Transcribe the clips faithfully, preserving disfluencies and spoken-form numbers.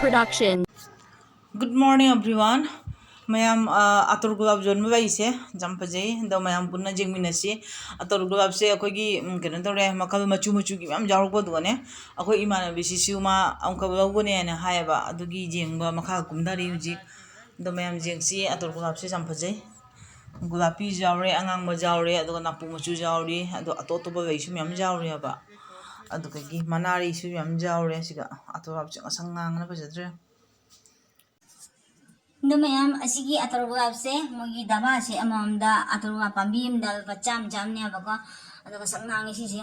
Production. Good morning, everyone. ꯃꯌꯥꯝ, ꯑ, ꯑꯇꯔ ꯒꯨꯂꯥꯞ ꯌꯣꯟꯕ ꯂꯩꯁꯦ ꯌꯥꯝ ꯐꯖꯩ꯫ ꯑꯗꯣ ꯃꯌꯥꯝ ꯄꯨꯟꯅ ꯌꯦꯡꯃꯤꯟꯅꯁꯤ꯫ ꯑꯇꯔ ꯒꯨꯂꯥꯞꯁꯦ ꯑꯩꯈꯣꯏꯒꯤ, ꯎꯝ, ꯀꯩꯅꯣ ꯇꯧꯔꯦ, ꯃꯈꯜ ꯃꯆꯨ ꯃꯆꯨꯒꯤ ꯃꯌꯥꯝ ꯌꯥꯎꯔꯛꯄ꯫ ꯑꯗꯨꯒꯅꯦ, ꯑꯩꯈꯣꯏ ꯏꯃꯥꯟꯅꯕꯤꯁꯤꯁꯨ ꯃꯥ ꯑꯃꯨꯛꯈꯛ ꯂꯧꯒꯅꯤ ꯍꯥꯏꯅ ꯍꯥꯏꯌꯦꯕ꯫ ꯑꯗꯨꯒꯤ ꯌꯦꯡꯕ ꯃꯈꯥ ꯀꯨꯝꯊꯔꯤ ꯍꯧꯖꯤꯛ꯫ ꯑꯗꯣ ꯃꯌꯥꯝ ꯌꯦꯡꯁꯤ, ꯑꯇꯔ ꯒꯨꯂꯥꯞꯁꯦ ꯌꯥꯝ ꯐꯖꯩ꯫ ꯒꯨꯂꯥꯞꯄꯤꯁꯨ ꯌꯥꯎꯔꯦ, ꯑꯉꯥꯡꯕꯁꯨ ꯌꯥꯎꯔꯦ, ꯑꯗꯨꯒ ꯅꯥꯄꯨ ꯃꯆꯨꯁꯨ ꯌꯥꯎꯔꯤ, ꯑꯗꯣ ꯑꯇꯣꯞ ꯑꯇꯣꯞꯄ ꯂꯩꯁꯨ ꯃꯌꯥꯝ ꯌꯥꯎꯔꯤ ꯍꯥꯏꯕ꯫ ꯑꯗꯨꯗꯒꯤ ꯃꯅꯥꯔꯤꯁꯨ ꯌꯥꯝ ꯌꯥꯎꯔꯦ꯫ ꯁꯤꯒ ꯑꯇꯔ ꯒꯨꯂꯥꯞꯁꯦ ꯉꯁꯪ ꯉꯥꯡꯉꯅ ꯐꯖꯗ꯭ꯔꯦ꯫ ꯑꯗꯣ ꯃꯌꯥꯝ, ꯑꯁꯤꯒꯤ ꯑꯇꯔ ꯒꯨꯂꯥꯞꯁꯦ, ꯃꯣꯏꯒꯤ ꯗꯕꯥꯁꯦ ꯑꯃꯃꯝꯗ ꯑꯇꯔ ꯒꯨꯂꯥꯞ ꯄꯥꯝꯕꯤ ꯑꯃꯗ ꯂꯨꯄꯥ ꯆꯥꯝꯃ ꯆꯥꯝꯃꯅꯦꯕꯀꯣ꯫ ꯑꯗꯨꯒ ꯁꯛ ꯉꯥꯡꯉꯤ ꯁꯤꯁꯦ,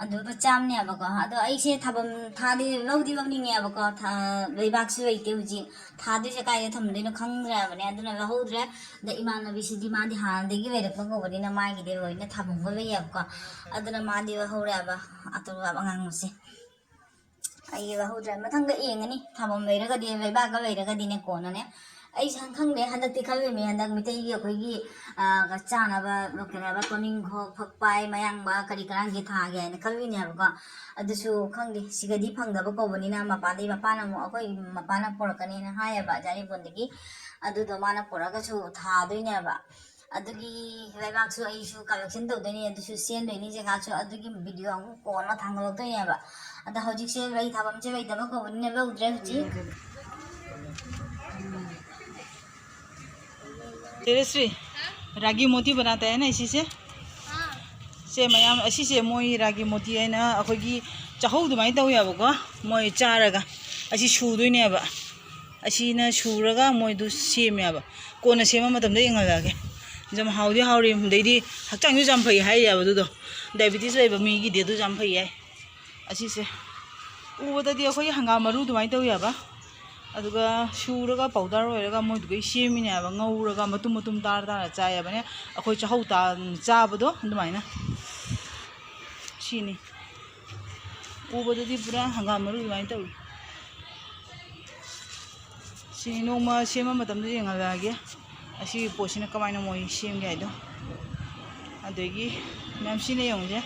ꯑꯗꯨ ꯂꯨꯄꯥ ꯆꯥꯝꯃꯅꯦꯕꯀꯣ꯫ ꯑꯗꯣ ꯑꯩꯁꯦ ꯊꯥꯐꯝ, ꯊꯥꯗꯤ ꯂꯧꯗꯤ ꯂꯧꯅꯤꯡꯉꯦꯕꯀꯣ, ꯊꯥ-, ꯂꯩꯕꯥꯛꯁꯨ ꯂꯩꯇꯦ ꯍꯧꯖꯤꯛ꯫ ꯊꯥꯗꯣꯏꯁꯦ ꯀꯥꯏꯗ ꯊꯝꯗꯣꯏꯅꯣ ꯈꯪꯗ꯭ꯔꯕꯅꯦ, ꯑꯗꯨꯅ ꯂꯧꯍꯧꯗ꯭ꯔꯦ꯫ ꯑꯗ ꯏꯃꯥꯟꯅꯕꯤꯁꯤꯗꯤ ꯃꯥꯗꯤ ꯍꯥꯟꯅꯗꯒꯤ ꯂꯩꯔꯛꯄ ꯀꯧꯕꯅꯤꯅ ꯃꯥꯒꯤꯗꯤ ꯂꯣꯏꯅ ꯊꯥꯐꯝꯒ ꯂꯩꯌꯦꯕꯀꯣ꯫ ꯑꯗꯨꯅ ꯃꯥꯗꯤ ꯂꯧꯍꯧꯔꯦꯕ ꯑꯇꯔ ꯒꯨꯂꯥꯞ ꯑꯉꯥꯡꯕꯁꯦ꯫ ꯑꯩ ꯂꯧꯍꯧꯗ꯭ꯔꯦ꯫ ꯃꯊꯪꯗ ꯌꯦꯡꯉꯅꯤ, ꯊꯥꯐꯝ ꯂꯩꯔꯒꯗꯤ, ꯂꯩꯕꯥꯛꯀ ꯂꯩꯔꯒꯗꯤꯅꯦ, ꯀꯣꯟꯅꯅꯦ꯫ ꯑꯩ ꯁꯪ-, ꯈꯪꯗꯦ, ꯍꯟꯗꯛꯇꯤ ꯈꯜꯂꯤꯃꯤ, ꯍꯟꯗꯛ ꯃꯤꯇꯩꯒꯤ ꯑꯩꯈꯣꯏꯒꯤ, ꯑ, ꯆꯥꯅꯕ, ꯀꯩꯅꯣ ꯍꯥꯏꯕ, ꯇꯣꯅꯤꯡꯈꯣꯛ, ꯐꯛꯄꯥꯏ, ꯃꯌꯥꯡꯕ, ꯀꯔꯤ ꯀꯔꯥꯡꯁꯦ ꯊꯥꯒꯦ ꯍꯥꯏꯅ ꯈꯜꯂꯤꯅꯦꯕꯀꯣ꯫ ꯑꯗꯨꯁꯨ ꯈꯪꯗꯦ, ꯁꯤꯒꯗꯤ ꯐꯪꯗꯕ ꯀꯧꯕꯅꯤꯅ, ꯃꯄꯥꯟꯗꯩ, ꯃꯄꯥꯅ ꯑꯃꯨꯛ, ꯑꯩꯈꯣꯏ ꯃꯄꯥꯅ ꯄꯨꯔꯛꯀꯅꯤꯅ ꯍꯥꯏꯌꯦꯕ, ꯖꯥꯔꯤꯄꯣꯟꯗꯒꯤ꯫ ꯑꯗꯨꯗꯣ ꯃꯥꯅ ꯄꯨꯔꯛꯑꯒꯁꯨ ꯊꯥꯗꯣꯏꯅꯦꯕ꯫ ꯑꯗꯨꯒꯤ ꯂꯩꯕꯥꯛꯁꯨ ꯑꯩꯁꯨ collection ꯇꯧꯗꯣꯏꯅꯦ, ꯑꯗꯨꯁꯨ ꯁꯦꯝꯗꯣꯏꯅꯤ꯫ ꯖꯒꯥꯁꯨ ꯑꯗꯨꯒꯤ video ꯑꯃꯨꯛ ꯀꯣꯟꯅ ꯊꯥꯡꯒꯠꯂꯛꯇꯣꯏꯅꯦꯕ꯫ ꯑꯗ ꯍꯧꯖꯤꯛꯁꯦ ꯂꯩ ꯊꯥꯐꯝꯁꯦ ꯂꯩꯇꯕ ꯀꯧꯕꯅꯤꯅ ꯂꯧꯗ꯭ꯔꯦ ꯍꯧꯖꯤꯛ꯫ ꯇꯦꯔꯦꯁ꯭ꯔꯤ, ꯔꯥꯒꯤ ꯃꯣꯇꯤ ꯕꯅꯥꯇꯥ ꯍꯥꯏꯅ ꯁꯤꯁꯦ꯫ ꯁꯦ ꯃꯌꯥꯝ, ꯑꯁꯤꯁꯦ ꯃꯣꯏ ꯔꯥꯒꯤ ꯃꯣꯇꯤ ꯍꯥꯏꯅ ꯑꯩꯈꯣꯏꯒꯤ ꯆꯥꯍꯧ ꯑꯗꯨꯃꯥꯏꯅ ꯇꯧꯋꯦꯕꯀꯣ꯫ ꯃꯣꯏ ꯆꯥꯔꯒ ꯑꯁꯤ ꯁꯨꯗꯣꯏꯅꯦꯕ꯫ ꯑꯁꯤꯅ ꯁꯨꯔꯒ ꯃꯣꯏꯗꯨ ꯁꯦꯝꯃꯦꯕ꯫ ꯀꯣꯟꯅ ꯁꯦꯝꯕ ꯃꯇꯝꯗ ꯌꯦꯡꯍꯜꯂꯛꯑꯒꯦ꯫ ꯌꯥꯝ ꯍꯥꯎꯗꯤ ꯍꯥꯎꯔꯤ, ꯑꯗꯩꯗꯤ ꯍꯛꯆꯥꯡꯁꯨ ꯌꯥꯝ ꯐꯩ ꯍꯥꯏꯔꯤꯕ ꯑꯗꯨꯗꯣ꯫ Diabetes ꯂꯩꯕ ꯃꯤꯒꯤꯗꯤ ꯑꯗꯨꯁꯨ ꯌꯥꯝ ꯐꯩ ꯍꯥꯏ꯫ ꯑꯁꯤꯁꯦ ꯎꯕꯗꯗꯤ ꯑꯩꯈꯣꯏꯒꯤ ꯍꯪꯒꯥꯝ ꯃꯔꯨ ꯑꯗꯨꯃꯥꯏꯅ ꯇꯧꯏ ꯍꯥꯏꯕ꯫ ꯑꯗꯨꯒ ꯁꯨꯔꯒ powder ꯑꯣꯏꯔꯒ ꯃꯣꯏꯗꯨꯒꯩ ꯁꯦꯝꯃꯤꯅꯦ ꯍꯥꯏꯕ, ꯉꯧꯔꯒ ꯃꯇꯨꯝ ꯃꯇꯨꯝ ꯇꯥꯔ ꯇꯥꯔ ꯆꯥꯏ ꯍꯥꯏꯕꯅꯦ꯫ ꯑꯩꯈꯣꯏ ꯆꯥꯍꯧ ꯇꯥ-, ꯆꯥꯕꯗꯣ ꯑꯗꯨꯃꯥꯏꯅ꯫ ꯁꯤꯅꯤ꯫ ꯎꯕꯗꯗꯤ ꯄꯨꯔꯥ ꯍꯪꯒꯥꯝ ꯃꯔꯨ ꯑꯗꯨꯃꯥꯏꯅ ꯇꯧꯏ꯫ ꯁꯤ ꯅꯣꯡꯃ ꯁꯦꯝꯕ ꯃꯇꯝꯗ ꯌꯦꯡꯍꯜꯂꯛꯑꯒꯦ, ꯑꯁꯤꯒꯤ ꯄꯣꯠꯁꯤꯅ ꯀꯃꯥꯏꯅ ꯃꯣꯏ ꯁꯦꯝꯒꯦ ꯍꯥꯏꯗꯣ꯫ ꯑꯗꯒꯤ ꯃꯌꯥꯝ ꯁꯤꯅ ꯌꯦꯡꯉꯨꯁꯦ,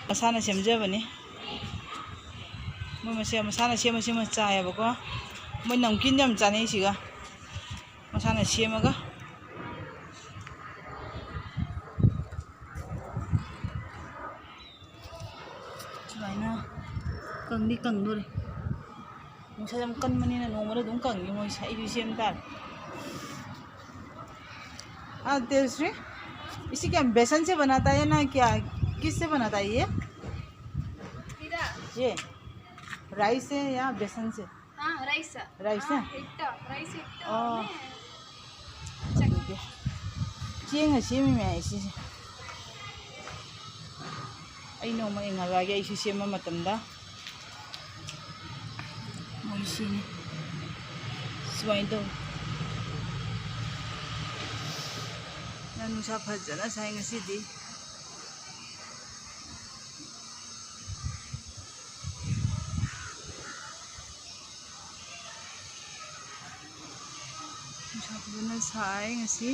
ꯃꯁꯥꯅ ꯁꯦꯝꯖꯕꯅꯤ꯫ ꯃꯣꯏ ꯃꯁꯦ-, ꯃꯁꯥꯅ ꯁꯦꯝꯃ ꯁꯦꯝꯃ ꯆꯥꯏꯌꯦꯕꯀꯣ꯫ ꯃꯣꯏ ꯅꯝꯀꯤꯟ ꯌꯥꯝ ꯆꯥꯅꯩ ꯁꯤꯒ, ꯃꯁꯥꯅ ꯁꯦꯝꯃꯒ꯫ ꯁꯨꯃꯥꯏꯅ ꯀꯪꯗꯤ ꯀꯪꯗꯣꯔꯦ꯫ ꯅꯨꯡꯁꯥ ꯌꯥꯝ ꯀꯟꯕꯅꯤꯅ ꯅꯣꯡꯃꯗ ꯑꯗꯨꯝ ꯀꯪꯉꯤ ꯃꯣꯏꯁꯦ꯫ ꯑꯩꯁꯨ ꯁꯦꯝ ꯇꯥꯔꯦ꯫ हाँ, तेजश्री, इसी क्या बेसन से बनाता है ना क्या, किस से बनाता है ये? ये राइस से या बेसन से? हाँ, राइस। राइस है? हाँ, हिट्टा, राइस हिट्टा हाँ। में। ꯑꯗꯨꯒꯤ ꯆꯦꯡꯅ ꯁꯦꯝꯃꯤ ꯃꯌꯥꯝ ꯁꯤꯁꯦ꯫ ꯑꯩ ꯅꯣꯡꯃ ꯌꯦꯡꯍꯜꯂꯛꯑꯒꯦ ꯑꯩꯁꯨ ꯁꯦꯝꯕ ꯃꯇꯝꯗ꯫ ꯃꯣꯏ ꯁꯤꯅꯤ꯫ ꯁꯨꯃꯥꯏꯅ ꯇꯧ꯫ ꯅꯨꯡꯁꯥ ꯐꯖꯅ ꯁꯥꯏ ꯉꯁꯤꯗꯤ꯫ ꯅꯨꯡꯁꯥ ꯐꯖꯅ ꯁꯥꯏ ꯉꯁꯤ꯫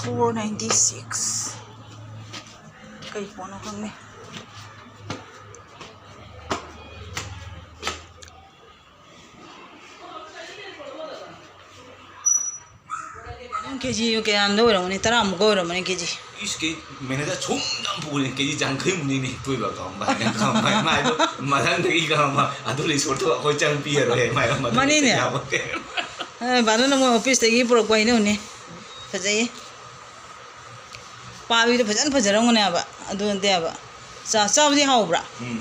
Four ninety six꯫ ꯀꯩ ꯄꯣꯠꯅꯣ ꯈꯪꯗꯦ꯫ ꯀꯦ ꯖꯤ ꯀꯌꯥꯝꯗ ꯑꯣꯏꯔꯝꯒꯅꯤ? ꯇꯔꯥꯃꯨꯛꯀ ꯑꯣꯏꯔꯝꯃꯅꯤ ꯀꯦ ꯖꯤ꯫ ꯏꯁ, ꯀꯦ-, ꯃꯦꯅꯦꯖꯔ ꯁꯨꯝ ꯌꯥꯝ ꯄꯨꯔꯦ, ꯀꯦ ꯖꯤ ꯌꯥꯡꯈꯩꯃꯨꯛꯅꯤꯅꯦ ꯇꯣꯏꯕ ꯀꯥꯎꯔꯝꯕ꯫ ꯃꯥꯏꯗꯣ ꯃꯊꯪꯗꯒꯤ ꯀꯥꯎꯔꯝꯕ꯫ ꯑꯗꯨ ꯔꯤꯁꯣꯔꯠꯇꯣ ꯑꯩꯈꯣꯏ ꯆꯪ ꯄꯤꯔꯔꯣꯏ, ꯃꯥꯏ ꯑꯃ ꯃꯊꯪ ꯃꯥꯅꯤꯅꯦ꯫ ꯆꯪ ꯌꯥꯄꯣꯠꯇꯦ꯫ ꯑꯦ, ꯕꯥꯅꯨꯅ ꯃꯣꯏ ꯑꯣꯐꯤꯁꯇꯒꯤ ꯄꯨꯔꯛꯄ ꯍꯩꯅꯧꯅꯦ꯫ ꯐꯖꯩꯌꯦ꯫ ꯄꯥꯕꯤꯗꯣ ꯐꯖꯅ ꯐꯖꯔꯝꯒꯅꯦꯕ꯫ ꯑꯗꯨ ꯅꯠꯇꯦꯕ꯫ ꯆꯥ-, ꯆꯥꯕꯗꯤ ꯍꯥꯎꯕ꯭ꯔꯥ? ꯎꯝ꯫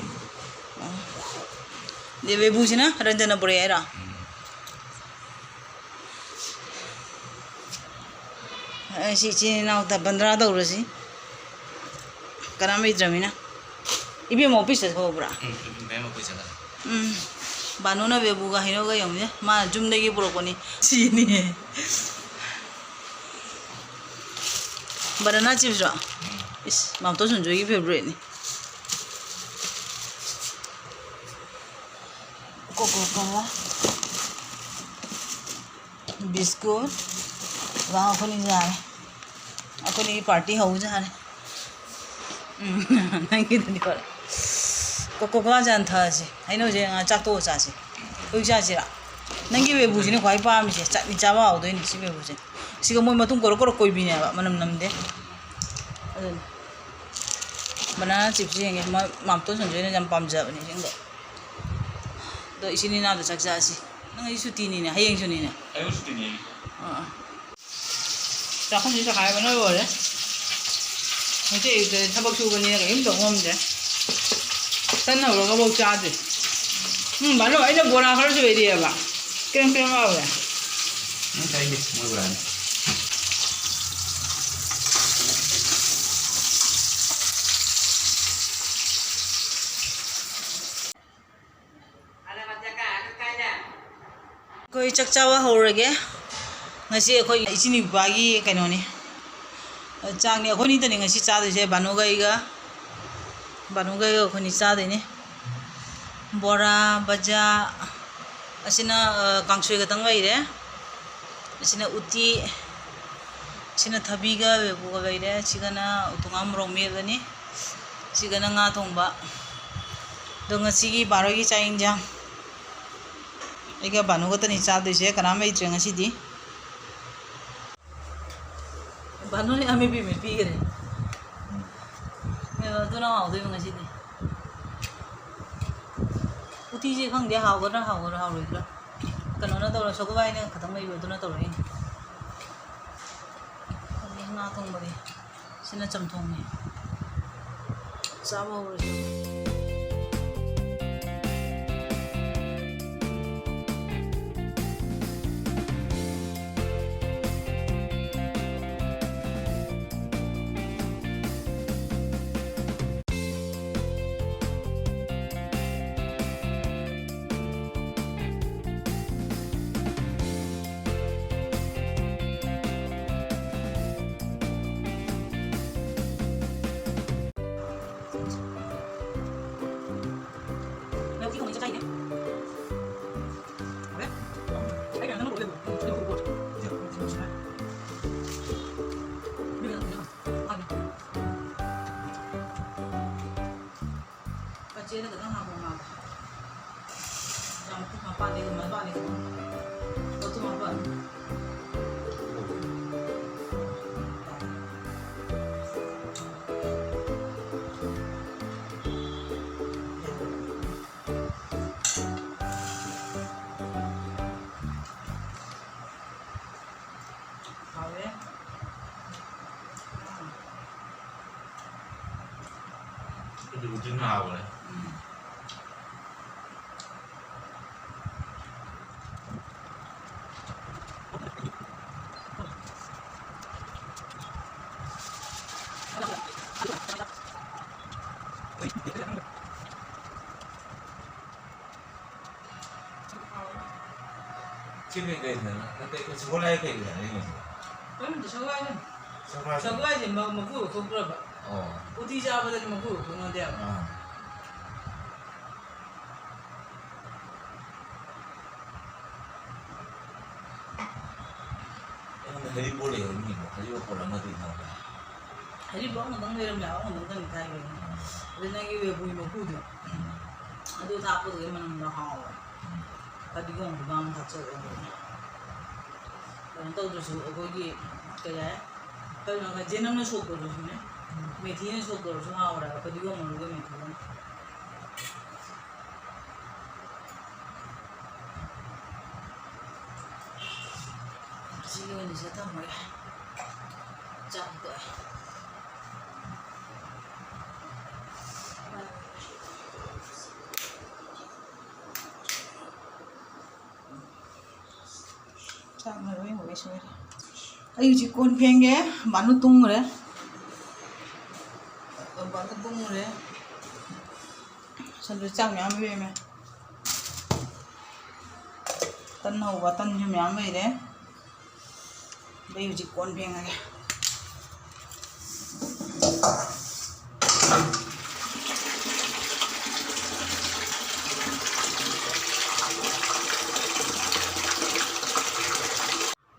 ꯑꯗꯩ ꯕꯦꯕꯨꯁꯤꯅ ꯔꯟꯖꯅ ꯄꯨꯔꯛꯑꯦ ꯍꯥꯏꯔꯣ? ꯎꯝ꯫ ꯑꯩ ꯁꯤ ꯏꯆꯤꯟ ꯏꯅꯥꯎ ꯇ-, ꯕꯟꯗ꯭ꯔꯥ ꯇꯧꯔꯁꯤ꯫ ꯀꯅꯥꯝ ꯂꯩꯇ꯭ꯔꯃꯤꯅ꯫ ꯏꯕꯦꯝꯃ ꯑꯣꯐꯤꯁꯇ ꯊꯣꯛꯄ꯭ꯔꯥ? ꯎꯝ, ꯏꯕꯦꯝꯃ ꯑꯣꯐꯤꯁ ꯆꯠꯈ꯭ꯔꯦ꯫ ꯎꯝ꯫ ꯕꯥꯅꯨꯅ ꯕꯦꯕꯨꯒ ꯍꯩꯅꯧꯒ ꯌꯦꯡꯉꯨꯅꯦ꯫ ꯃꯥ ꯌꯨꯝꯗꯒꯤ ꯄꯨꯔꯛꯄꯅꯤ꯫ ꯁꯤꯅꯤ꯫ ꯕꯅꯥꯅꯥ ꯆꯤꯞꯁꯔꯣ? ꯎꯝ꯫ ꯏꯁ, ꯃꯥꯝꯇꯣꯟ ꯁꯟꯖꯣꯏꯒꯤ ꯐꯦꯕꯣꯔꯥꯏꯠꯅꯤ꯫ Coco cola. ꯕꯤꯁꯀꯨꯠ꯫ ꯂꯥꯛꯑꯣ, ꯑꯩꯈꯣꯏꯅꯤ ꯌꯥꯔꯦ꯫ ꯑꯩꯈꯣꯏꯅꯤ ꯄꯥꯔꯇꯤ ꯍꯧꯖꯥꯠꯅꯤ꯫ ꯎꯝ, ꯅꯪꯒꯤꯗꯨꯗꯤ ꯐꯔꯦ꯫ ꯀꯣ-, ꯀꯣꯀꯥꯁꯦ ꯍꯥꯟꯅ ꯊꯛꯑꯁꯤ꯫ ꯍꯩꯅꯧꯁꯦ ꯉꯥ ꯆꯥꯛ ꯇꯣꯛꯑ ꯆꯥꯁꯤ꯫ ꯍꯧꯖꯤꯛ ꯆꯥꯁꯤꯔꯥ? ꯅꯪꯒꯤ ꯕꯦꯝꯕꯨꯁꯤꯅꯦ ꯈ꯭ꯋꯥꯏ ꯄꯥꯝꯃꯤꯁꯦ꯫ ꯆꯠꯅꯤ ꯆꯥꯕ ꯍꯥꯎꯗꯣꯏꯅꯤ ꯁꯤ ꯕꯦꯝꯕꯨꯁꯦ꯫ ꯁꯤꯒ ꯃꯣꯏ ꯃꯇꯨꯡ ꯀꯣꯔꯣꯛ ꯀꯣꯔꯣꯛ ꯀꯣꯏꯕꯤꯅꯦꯕ, ꯃꯅꯝ ꯅꯝꯗꯦ꯫ ꯑꯗꯨꯅꯤ꯫ ꯕꯅꯥꯅꯥ ꯆꯤꯞꯁꯁꯦ ꯌꯦꯡꯒꯦ꯫ ꯃꯥ-, ꯃꯥꯝꯇꯣꯟ ꯁꯟꯖꯣꯏꯅ ꯌꯥꯝ ꯄꯥꯝꯖꯕꯅꯦ ꯁꯤꯡꯗꯣ꯫ ꯑꯗꯣ ꯏꯆꯤꯟ ꯏꯅꯥꯎꯗ ꯆꯥꯛ ꯆꯥꯁꯤ꯫ ꯅꯪ ꯑꯩ ꯁꯨꯇꯤꯅꯤꯅꯦ, ꯍꯌꯦꯡꯁꯨꯅꯤꯅꯦ꯫ ꯑꯩ ꯁꯨꯇꯤꯅꯦ꯫ ꯑꯥ, ꯑꯥ꯫ ꯆꯥꯛꯈꯨꯝꯁꯤ ꯆꯈꯥꯏꯕꯅ ꯂꯣꯏꯔꯦ꯫ ꯉꯁꯤ ꯑꯌꯨꯛꯇ ꯊꯕꯛ ꯁꯨꯕꯅꯤꯅ ꯀꯔꯤꯝ ꯇꯧ ꯉꯝꯗ꯭ꯔꯦ꯫ ꯇꯟ ꯍꯧꯔꯒꯐꯥꯎ ꯆꯥꯗ꯭ꯔꯤ꯫ ꯎꯝ, ꯕꯥꯅꯨ, ꯑꯩꯅ ꯕꯣꯔꯥ ꯈꯔꯁꯨ ꯂꯩꯔꯛꯑꯦꯕ꯫ ꯀ꯭ꯔꯦꯝ ꯀ꯭ꯔꯦꯝ ꯂꯥꯎꯔꯦ꯫ ꯅꯪ ꯆꯥꯏꯗꯦ, ꯃꯣꯏ ꯕꯣꯔꯥꯅꯤ꯫ ꯑꯩꯈꯣꯏ ꯆꯥꯛ ꯆꯥꯕ ꯍꯧꯔꯒꯦ꯫ ꯉꯁꯤ ꯑꯩꯈꯣꯏ ꯏꯆꯤꯟ ꯅꯨꯄꯥꯒꯤ ꯀꯩꯅꯣꯅꯤ, ꯆꯥꯛꯅꯤ꯫ ꯑꯩꯈꯣꯏꯅꯤꯗꯅꯤ ꯉꯁꯤ ꯆꯥꯗꯣꯏꯁꯦ, ꯕꯥꯅꯨꯒ ꯑꯩꯒ, ꯕꯥꯅꯨꯒ ꯑꯩꯒ ꯑꯩꯈꯣꯏꯅꯤ ꯆꯥꯗꯣꯏꯅꯤ꯫ ꯕꯣꯔꯥ, ꯕꯖꯥ, ꯑꯁꯤꯅ, ꯑ, ꯀꯥꯡꯁꯣꯏ ꯈꯛꯇꯪ ꯂꯩꯔꯦ꯫ ꯑꯁꯤꯅ ꯎꯇꯤ, ꯁꯤꯅ ꯊꯕꯤꯒ ꯂꯦꯕꯨꯒ ꯂꯩꯔꯦ, ꯁꯤꯒꯅ ꯎꯇꯣꯡꯉꯥ ꯃꯣꯔꯣꯛ ꯃꯦꯠꯂꯅꯤ, ꯁꯤꯒꯅ ꯉꯥ ꯊꯣꯡꯕ꯫ ꯑꯗꯣ ꯉꯁꯤꯒꯤ ꯕꯥꯔꯣꯒꯤ ꯆꯥꯛ ꯏꯟꯖꯥꯡ ꯑꯩꯒ ꯕꯥꯅꯨ ꯈꯛꯇꯅꯤ ꯆꯥꯗꯣꯏꯁꯦ, ꯀꯅꯥꯝ ꯂꯩꯇ꯭ꯔꯦ ꯉꯁꯤꯗꯤ꯫ ꯕꯥꯅꯨꯅ ꯑꯃꯦꯠꯄꯤ ꯑꯃ ꯄꯤꯈꯔꯦ꯫ ꯑꯗꯨꯅ ꯍꯥꯎꯗꯣꯏꯕ ꯉꯁꯤꯗꯤ꯫ ꯎꯇꯤꯁꯦ ꯈꯪꯗꯦ ꯍꯥꯎꯒꯗ꯭ꯔꯥ ꯍꯥꯎꯒꯗ꯭ꯔꯥ ꯍꯥꯎꯔꯣꯏꯗ꯭ꯔꯥ꯫ ꯀꯩꯅꯣꯅ ꯇꯧꯔ, ꯁꯒꯣꯜꯕꯥꯏꯅ ꯈꯇꯪ ꯂꯩꯕ ꯑꯗꯨꯅ ꯇꯧꯔꯛꯏꯅꯦ꯫ ꯑꯗꯩ ꯉꯥ ꯊꯣꯡꯕꯗꯤ꯫ ꯁꯤꯅ ꯆꯝꯊꯣꯡꯅꯤ꯫ ꯆꯥꯕ ꯍꯧꯔꯁꯤ꯫ ꯊꯤꯅ ꯍꯥꯎꯈ꯭ꯔꯦ꯫ ꯎꯝ꯫ ꯁꯤ ꯀꯩ ꯀꯩꯅꯣ? ꯅꯠꯇꯦ, ꯁꯒꯣꯜ ꯍꯋꯥꯏ ꯀꯩ ꯀꯩꯅꯣ ꯍꯥꯏꯅꯤꯡꯉꯤꯁꯦ? ꯈꯪꯗꯦ, ꯁꯒꯣꯜ ꯍꯋꯥꯏꯅꯦ꯫ ꯁꯒꯣꯜ ꯍꯋꯥꯏ꯫ ꯁꯒꯣꯜ ꯍꯋꯥꯏꯁꯦ ꯃ-, ꯃꯀꯨ ꯂꯧꯊꯣꯛꯇ꯭ꯔꯕ? ꯑꯣ꯫ ꯎꯇꯤ ꯆꯥꯕꯗꯗꯤ ꯃꯀꯨ ꯂꯧꯊꯣꯛꯅꯗꯦꯕ꯫ ꯑꯥ꯫ ꯑꯩꯉꯣꯟꯗ ꯍꯩꯔꯤꯕꯣꯞ ꯂꯩꯍꯧꯔꯤꯅꯤꯀꯣ, ꯍꯩꯔꯤꯕꯣꯞ ꯄꯣꯔꯛꯑꯝꯃꯗꯤ ꯐꯕ꯫ ꯍꯩꯔꯤꯕꯣꯞ ꯑꯃꯇꯪ ꯂꯩꯔꯝꯃꯦ, ꯑꯍꯨꯝ ꯑꯃꯇꯪ ꯊꯥꯏꯈ꯭ꯔꯦ꯫ ꯎꯝ꯫ ꯑꯗꯨ ꯅꯪꯒꯤ ꯋꯦꯕꯨꯏ ꯃꯀꯨꯗꯣ, ꯎꯝ꯫ ꯑꯗꯨ ꯊꯥꯛꯄꯗꯨꯒꯤ ꯃꯅꯝꯗꯣ ꯍꯥꯎꯋꯦ꯫ ꯎꯝ꯫ ꯐꯗꯤꯒꯣꯝ ꯈꯨꯕꯥꯝ ꯊꯥꯛꯆꯜꯂꯦ꯫ ꯀꯩꯅꯣ ꯇꯧꯗ꯭ꯔꯁꯨ ꯑꯩꯈꯣꯏꯒꯤ ꯀꯩ ꯍꯥꯏ, ꯀꯩꯅꯣ, ꯖꯦꯅꯝꯅ ꯁꯣꯛ ꯇꯧꯔꯁꯨꯅꯦ, ꯎꯝ꯫ ꯃꯦꯊꯤꯅ ꯁꯣꯛ ꯇꯧꯔꯁꯨ ꯍꯥꯎꯔꯦ, ꯐꯗꯤꯒꯣꯝ ꯃꯔꯨꯒ ꯃꯦꯊꯤꯒ꯫ ꯁꯤꯒꯤ ꯑꯣꯏꯅ ꯁꯤꯗ ꯊꯝꯃꯒꯦ꯫ ꯆꯥꯛ ꯇꯣꯛꯑꯦ꯫ ꯆꯥꯛꯅ ꯂꯣꯏ ꯂꯣꯏꯁꯤꯟꯈ꯭ꯔꯦ꯫ ꯑꯩ ꯍꯧꯖꯤꯛ ꯀꯣꯟ ꯐꯦꯡꯒꯦ꯫ ꯕꯥꯅꯨ ꯇꯨꯝꯈ꯭ꯔꯦ꯫ ꯕꯥꯅꯨ ꯇꯨꯝꯈ꯭ꯔꯦ꯫ ꯁꯣꯝꯗ ꯆꯥꯛ ꯃꯌꯥꯝ ꯂꯦꯝꯃꯦ꯫ ꯇꯟ ꯍꯧꯕ ꯇꯟꯁꯨ ꯃꯌꯥꯝ ꯂꯩꯔꯦ꯫ ꯑꯗꯩ ꯍꯧꯖꯤꯛ ꯀꯣꯟ ꯐꯦꯡꯉꯒꯦ꯫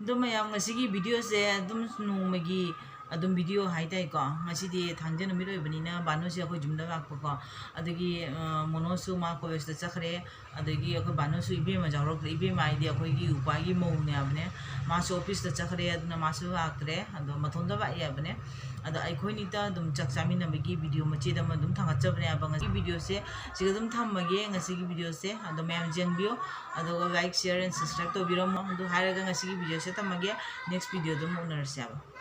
ꯑꯗꯣ ꯃꯌꯥꯝ, ꯉꯁꯤꯒꯤ videoꯁꯦ ꯑꯗꯨꯝ ꯅꯣꯡꯃꯒꯤ ꯑꯗꯨꯝ video ꯍꯥꯏꯇꯥꯔꯦꯀꯣ꯫ ꯉꯁꯤꯗꯤ ꯊꯥꯡꯖ ꯅꯨꯃꯤꯠ ꯑꯣꯏꯕꯅꯤꯅ ꯕꯥꯅꯨꯁꯦ ꯑꯩꯈꯣꯏ ꯌꯨꯝꯗ ꯂꯥꯛꯄꯀꯣ꯫ ꯑꯗꯒꯤ, ꯑ, ꯃꯣꯅꯣꯁꯨ ꯃꯥ collegeꯇ ꯆꯠꯈ꯭ꯔꯦ꯫ ꯑꯗꯒꯤ ꯑꯩꯈꯣꯏ ꯕꯥꯅꯨꯁꯨ ꯏꯕꯦꯝꯃ ꯌꯥꯎꯔꯛꯇ꯭ꯔꯦ꯫ ꯏꯕꯦꯝꯃ ꯍꯥꯏꯗꯤ ꯑꯩꯈꯣꯏꯒꯤ ꯎꯄꯥꯒꯤ ꯃꯧꯅꯦ ꯍꯥꯏꯕꯅꯦ꯫ ꯃꯥꯁꯨ officeꯇ ꯆꯠꯈ꯭ꯔꯦ, ꯑꯗꯨꯅ ꯃꯥꯁꯨ ꯂꯥꯛꯇ꯭ꯔꯦ꯫ ꯑꯗꯣ ꯃꯊꯣꯟꯗ ꯂꯥꯛꯑꯦ ꯍꯥꯏꯕꯅꯦ꯫ ꯑꯗꯣ ꯑꯩꯈꯣꯏꯅꯤꯇ ꯑꯗꯨꯝ ꯆꯥꯛ ꯆꯥꯃꯤꯟꯅꯕꯒꯤ video ꯃꯆꯦꯠ ꯑꯃ ꯑꯗꯨꯝ ꯊꯥꯒꯠꯆꯕꯅꯦ ꯍꯥꯏꯕ꯫ ꯉꯁꯤꯒꯤ videoꯁꯦ ꯁꯤꯒ ꯑꯗꯨꯝ ꯊꯝꯃꯒꯦ, ꯉꯁꯤꯒꯤ videoꯁꯦ꯫ ꯑꯗꯣ ꯃꯌꯥꯝ ꯌꯦꯡꯕꯤꯌꯨ, ꯑꯗꯨꯒ like, share and subscribe ꯇꯧꯕꯤꯔꯝꯃꯣ꯫ ꯑꯗꯨ ꯍꯥꯏꯔꯒ ꯉꯁꯤꯒꯤ videoꯁꯦ ꯊꯝꯃꯒꯦ, next videoꯗ ꯑꯃꯨꯛ ꯎꯅꯔꯁꯦ ꯍꯥꯏꯕ꯫